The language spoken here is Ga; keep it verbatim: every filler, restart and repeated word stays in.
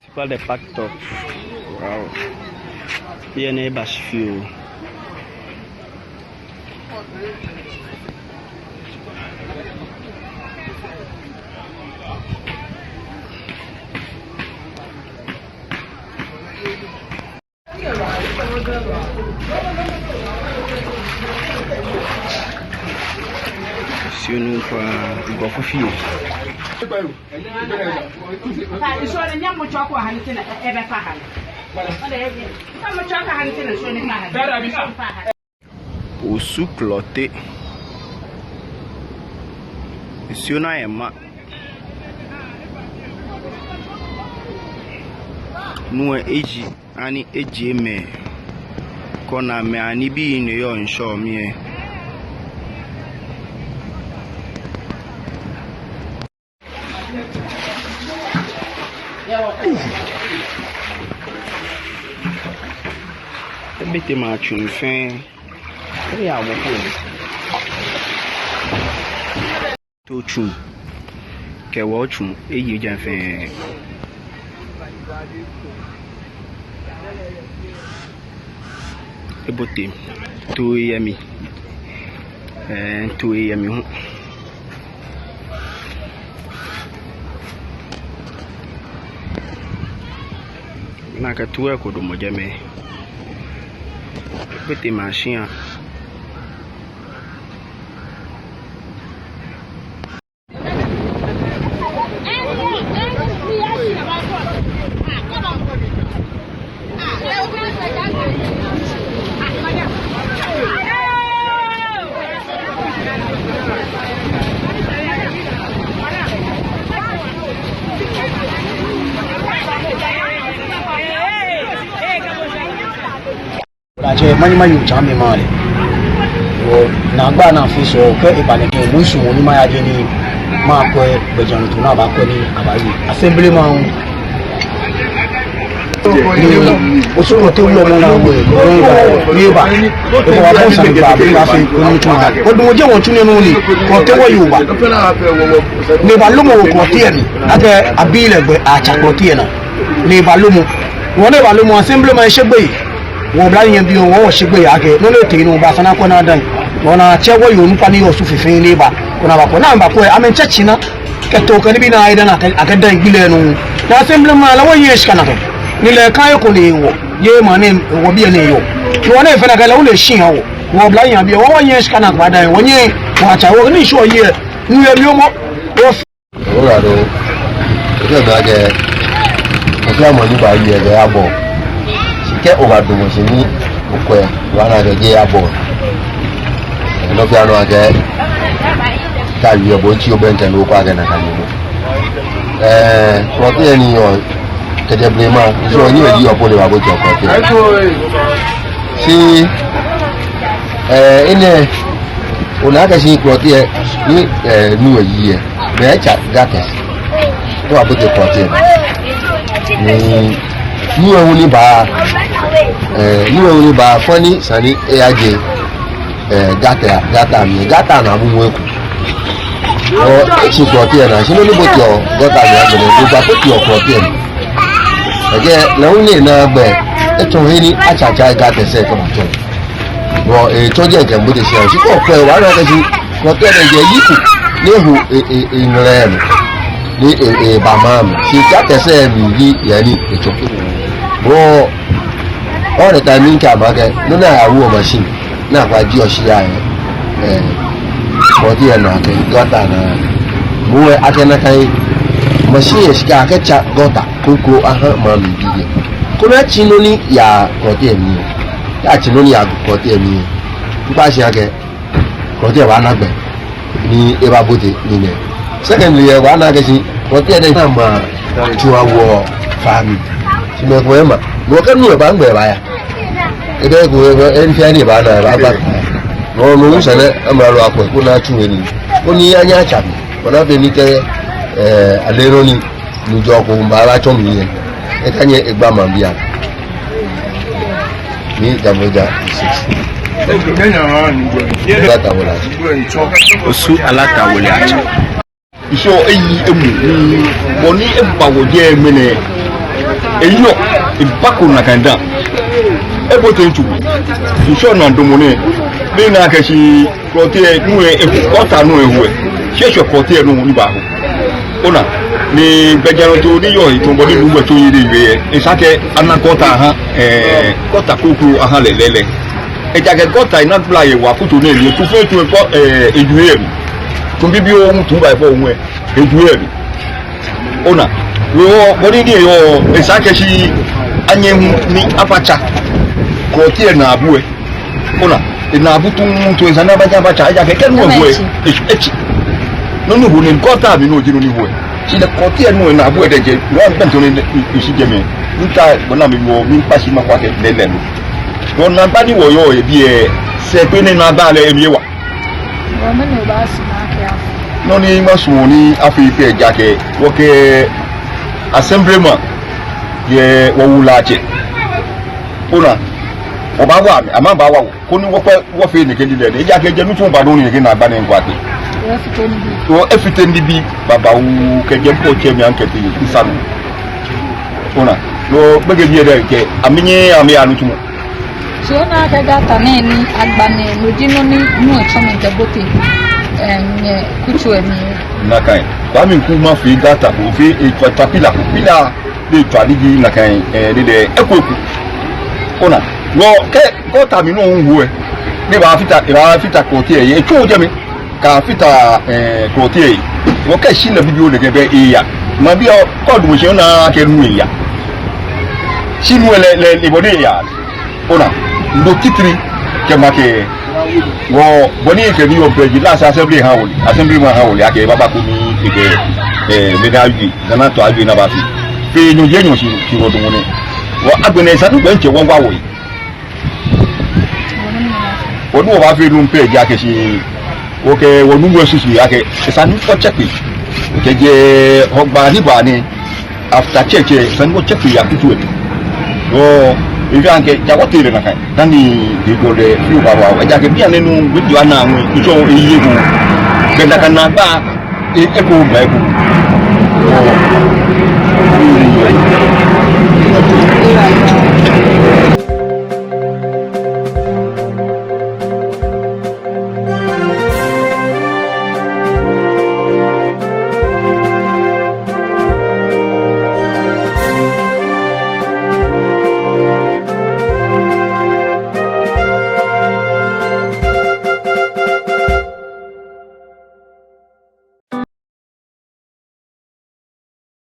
People the packed up. Wow. Biɛ nɛɛ eba shi fioo. Nsuo no nko ara, nkurɔfo fie. Osu Klottey. Nsuo no ayɛ ma. No hewɔ eji, ani eji mɛi. Kɔ na mɛi anibii ni yɔɔ ŋshɔ mli lɛ. Ebete maŋ tsuŋ fɛɛ. Eya wɔ ko. Too tsuŋ kɛ wɔ tsuŋ eye jɛmɛ fɛɛ. Ebote, too eyɛ mli. Ɛɛ, too eyɛ mli hu. Nakai too lɛ eko damɔ jɛmɛ. Ebete maŋ shia. Atsɛ, manyi mayi otsa mi ma lɛ. Wɔ naagba naa fɛɛ sɔ, kɛ eba nɛkɛ, musu mɔ ni mayaje ni makwɛ gbɛjianɔtoo ni abakwɛ ni abaye. Assemblyman. Ni Osu Klottey wulɔmɔ naa wɛ, ni eba, ni eba. Eko wa bɔ sani ba, bi wa fɛɛ, ko ni tsu na. Odumɔ jɛ wɔ tsu nɛɛ nɔ ni, Klottey wɔyoo ba. Ni ebalomɔ wɔ Klottey ni, akɛ abi lɛ gbɛ, atsa Klottey naa. Ni ebalomɔ. Wɔ ni ebalomɔ, assemblyman shɛ gbɛ yi. Wɔ oblahii abii, wɔ wɔshe gbeyei akɛ nɔ ni etee nɔ baasa ni akwɛ ni ada. Wɔnaatsɛ wɔyoo onukpa ni yɔɔ Osu fɛɛ ni eba, koni abakwɛ. Ni abakwɛ, amɛtsɛ tsina kɛ too kɛ nibii ni eda ni akɛ, akɛda gbi lɛ nɔ. Ni assemblyman lɛ wɔyɛ shika nakai. Ni lɛ kã eko ni wɔ, yɛ maŋ nɛɛ wɔbii nɛɛ yɔɔ. Ni wɔ ni efee nakai lɛ, wɔ lɛ shi ha wɔ. Wɔ oblahii abii, wɔ wɔyɛ shika nakai bada, wɔnyɛ, wɔtsa wɔ ni shi wɔyɛ. Ni yɛ mi omɔ. Wɔ Oyiwaladɔŋŋ. Ekɛɛ akɛ, okɛ mɔ ni baawie lɛ abɔ. Shi kɛ obadamɔ shi ni okwɛ, obaana akɛ jeee abɔ. Nɔ fɛɛ nɔ akɛ, kɛ awie bo, otsi obɛŋkɛ ni okwɛ akɛ nakai ni bo. Ɛɛ, Klottey ni yɔɔ, kɛjɛ blema, nsuo ni yɔɔ po lɛ ebaabote Klottey. Shi, ɛɛ, enɛ, ona akɛ shi Klottey, ni, ɛɛ, nu eyi lɛ. Mɛi etsa gutters. Kɛ ababote Klottey. Ni, nu lɛ hu ni ba, ɛɛ, nu lɛ hu ni ba, fɛɛ ni sani eyaje, ɛɛ, gutter, gutter mli, gutter naa mu eku. Ɔ, etsi Klottey naa, shi nɔ ni boteɔ gutter mli agbɛnɛ, ni baboteɔ Klottey. Ekɛɛ, lɛ hu ni naa gbɛ, etsɔ he ni atsatsa gutters lɛ kɛbatsɔ. Bɔ, etsɔ jɛi kɛbote shia. Shi kɛ okwɛ, obaana akɛ shi, Klottey lɛ jɛ yiku, ni eho, e, e, eŋlɛ mli, ni e, e, eba maŋ mli. Shi gutters lɛ mli ji he ni etsɔ. Bɔ, all the time ni kɛ ama akɛ, nɔ ni ayawoɔ machine, ni akɛjieɔ shia lɛ, ɛɛ, Klottey naa kɛ gutter naa. Mɔ lɛ akɛ nakai, machine lɛ shika akɛtsa gutter. Kroko aha maŋ mli bii lɛ. Koni atsi nɔ ni yaa Klottey mli. Kɛ atsi nɔ ni yaa Klottey mli, miikpa shi akɛ Klottey baana gbɛ ni ebabote nii nɛɛ. Secondly, ebaana akɛ shi Klottey lɛ naa maŋ tsu awo faa mli. Shi mɛi komɛi ema. Mɔ kɛ nu lɛ ba, nɛgbɛ ebaaya? Ede ko, eni fɛɛ ni ebaana, ebaagba. No, no, ŋsɛnɛ, amralo akwɛ, koni atsu he nii. Koni anyɛ atsa mli. Koni afee ni kɛ, ɛɛ, ale nɔ ni nujɔɔ ko baatsɔ mli lɛ, Ekanye egba maŋbii anɔ. Ni Dambodza six. Alata Wele Atsɛ. Osu Alata Wele Atsɛ. Ŋshɔ eyi emuu, bɔ ni eba wɔjɛ mɛnɛ. Eyɔɔ, ebako nakai dã. Ebote ntsu. Ŋshɔ naa damɔ nɛɛ. Ni nakai shi Klɔte lɛ nu lɛ eho, gɔta nu lɛ eho lɛ. Shi eshwɛ Klɔte lɛ nu ni baaho. Ona, ni gbɛjianɔtoo ni yɔɔ he tamɔ bɔ ni nugbɛtso yeli yɛ. Esa akɛ ana gɔta aha, ɛɛ, gɔta kroko aha lɛ lɛɛlɛŋ. Ejaakɛ gɔta lɛ naa gbla yɛ wa kutu nɛɛ ni etu fɛɛ etu ekɔ, ɛɛ, eju yɛ mli. Tsu bibioo hu tsu baafɔ hu lɛ, eju yɛ mli. Ona, wɔ, bɔ ni nii yɔɔ, esa akɛ shi anyɛ hu ni abatsa Klɔte lɛ naabu lɛ. Ona, enaabu tuuntu esa ni abatsa, abatsa, ejaakɛ kɛ nu lɛ ho lɛ, etsi, etsi. Nɔ ni ho ni gɔta mli nɔ ji nɔ ni ho lɛ. Shi lɛ Klɔte lɛ nu lɛ naabu lɛ diɛŋtsɛ, no agbɛnɛ tɔ ni eshi jɛmɛ. Nta, bɔ ni mi wɔ, miikpa shi makɔ akɛ lɛɛlɛŋ lo. Bɔ naagba ni wɔyɔɔ yɛ biɛ, sɛɛ kpee ni naagba lɛ emli ewa. Bɔ mɛni obaasumɔ akɛ afee? Nɔ ni masumɔ ni afee pɛ ji akɛ, wɔkɛ assemblyman yɛ wɔwula atsɛ. Ona, wɔbaawa amɛ, amɛ abaawa wɔ. Koni wɔkpɛ wɔfee nɛkɛ nii lɛ nɛ. Ejaakɛ jeee nitsumɔ ba dɔŋŋ ni ekɛ naagba nɛɛ ŋkɔ akɛ. Efite nibii. Efite nibii babaoo kɛjɛ ŋkɔ tsɛ mi aŋkɛ te ŋsa nɔ. Ona, no gbekɛbii lɛ diɛŋtsɛ, amɛnyɛɛɛ amɛya nitsumɔ. Shi ona akɛ gɔta nɛɛ ni agba nɛɛ, no ji nɔ ni nu lɛ tsɔ mli kɛbote, ɛɛ, nyɛ kutu lɛ mli. Nakai. Kwami Nkrumah fee gɔta ko, fee, etswa, etswa pillar ko, pillar ni etswa ni ji nakai, ɛɛ, ni lɛ eko eko. Ona, wɔkɛ gɔta mli nu lɛ hu lɛ, ni baafata, baafata Klɔte lɛ, etsuɔ jɛmɛ. Kaafata, ɛɛ, Klɔte lɛ. Wɔkɛ shi lɛ bibioo nɛkɛ bɛ eya. Maŋbii lɛ, kɛ odamɔ shi ona akɛ nu eya. Shi nu lɛ, lɛ, lɛ bɔ ni eya. Ona, no titri kɛ makɛɛ. Wɔ, bɔ ni ekɛ nii yɔɔ pɛ ji last assembly ha wɔ lɛ. Assemblyman ha wɔ lɛ akɛ baba ko ni ekɛ, ɛɛ, mɛni awie, Ghana tɔ awie ni abafee. Fee nyɔji enyɔ shi, shi wɔdamɔ nɛɛ. Wɔ agbɛnɛ esa ni gbɛ ŋtsɛ wɔwa wɔyi. Wɔ ni wɔbaafee nɔ pɛ ji akɛ shi wɔkɛ wɔnuumo lɛ susu akɛ esa ni wɔtsɛ kpee. Kɛjɛ Hɔgbaa ni baa nɛɛ, after church lɛ, esa ni wɔtsɛ kpee ya kutu lɛ. Wɔ, ebi aŋkɛ ja wɔtee lɛ nakai. Dani de gbɔ lɛ fioo babaoo. Ejaakɛ bianɛ nɔ, gbɛjianɔ ŋwɛi, ŋshɔ eyi eko. Kɛ nakai naagba e-, eko ba eko. Wɔ,